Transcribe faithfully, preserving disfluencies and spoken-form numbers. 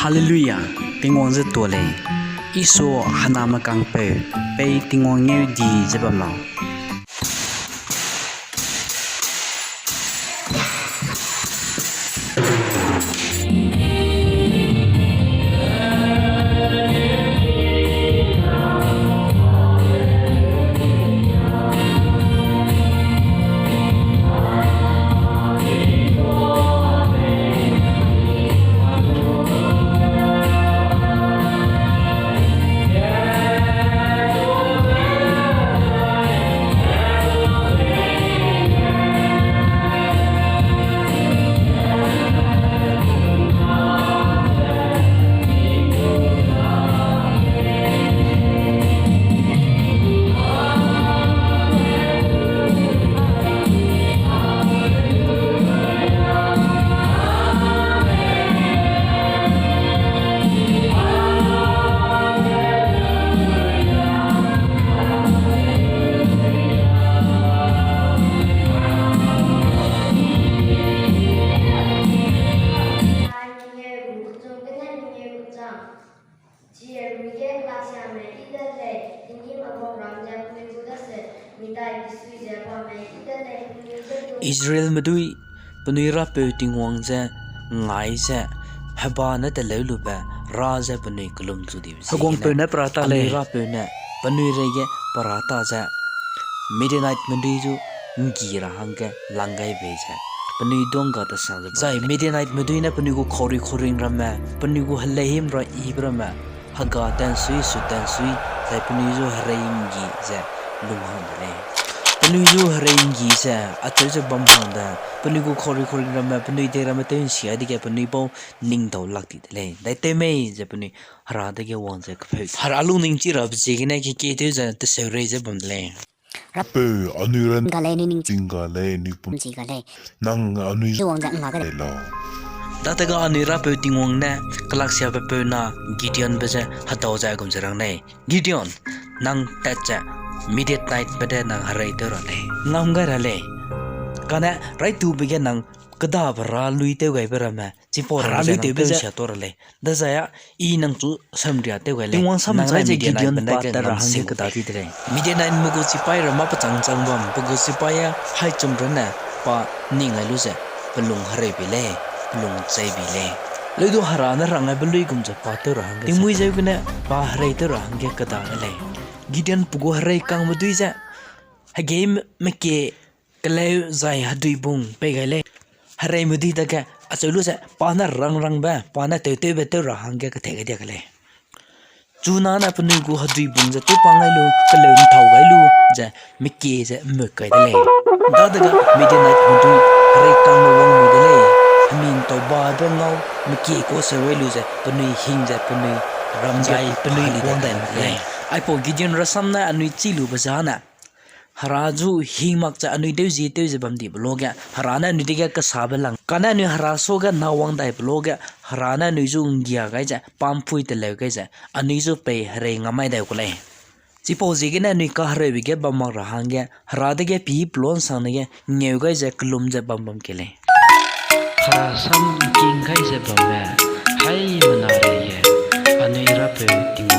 Hallelujah, Tingwang je tuâ lei. Isu hena mekangpeu, pei Tingwang ngeu di ze bam lau. Israelme dui penui Rapeu Tingwang je ngai ze heba ne teleu lube ra ze penui kellum chu dibe ziegene, Heguangpeu ne pe ra ta lei. Rapeu ne penui reige pe ra ta ze Midianiteme dui zu nggi ra hangge lang gai bei ze penui duangga tesang ze bam lei. Zai Midianiteme dui ne penui gu khauri khuring ramme, penui gu helei him ra ibe ramme, hega tansui su tansui, zai penui zu herei nggi ze lung hang de lei. Penui zu herei nggi ze acheu ze bam hangbe, penui gu khauri khuring ramme, penui dei ramme tew nsia dege penui bau ning dau lak di de lei. Dai tew mei ze penui Hera dege wang ze kepheu. Hera lungning chi rabe ziegene kekie tew ze teseu rei ze bam de lei. Rapeu, anui ran ga lei, anui ning ching ga lei, anui pum chi ga lei. Nang anui wang ze nga ga lei lau. Datega anui Rapeu Tingwang ne kelaksiabe peu na Gideonbe je hedau ze gum ze rang lei: Gideon, nang tat ze Midianiteme de nang herei tew ra lei. Ngam gai ra lei. Kane raitube ge nang kedabe ra lui tew gaibe ramme, chipau ra lui tewbe ze sia tuâ ra lei. Dezai â I nang chu samria tew gai lei. Tingwang sam chai ze Gideon pa tat ra hangge keda di de lei. Midianiteme gu chipaî ra mâ pechâng châng bam, pe gu chipaî â haichum runne pa ning gai lu ze pe lung herei bi lei, pe lung chei bi lei. Leu du Hera ne rang gaibe luigum ze pa tew ra hangge tingmuî zeu gene pa herei tew ra hangge keda de lei. Gideon pe gu herei kangme dui ze hegei mekie keleu zai heduibung pei gai lei. Hereime dui dage acheu lu ze pa ne rang rangbe, pa ne tewtewbe tew ra hangge kethe gai dia ke lei. Chunane penui gu heduibung ze tewpang gai lu, keleu ntau gai lu ze mekie ze muk kai de lei. Dadege Midianiteme dui herei kangme wang mui de lei. Hemi ntau babe ngau mekie kuâ seu gai lu ze penui hing ze penui ram zai penui wang dai mak lei. Aipau Gideon rasam ne anui chî lube zane Hera zu hing mak ze anui dewzie tew ze bam dibe luage, Hera ne anui dege kesabe lang. Kane anui Hera suage na wang daibe luage, Hera ne anui zu nggia gai ze, pampui teleu gai ze, anui zu pei herei ngamai dai gu lei. Chipau ziegene anui kahereube ge bam mak ra hangge, Hera dege pî pelua nsangne ge ngeu gai ze kelum ze bam bam ke lei. Hera sam ngking gai ze bamme, haimena reige, anui Rapeu Tingwang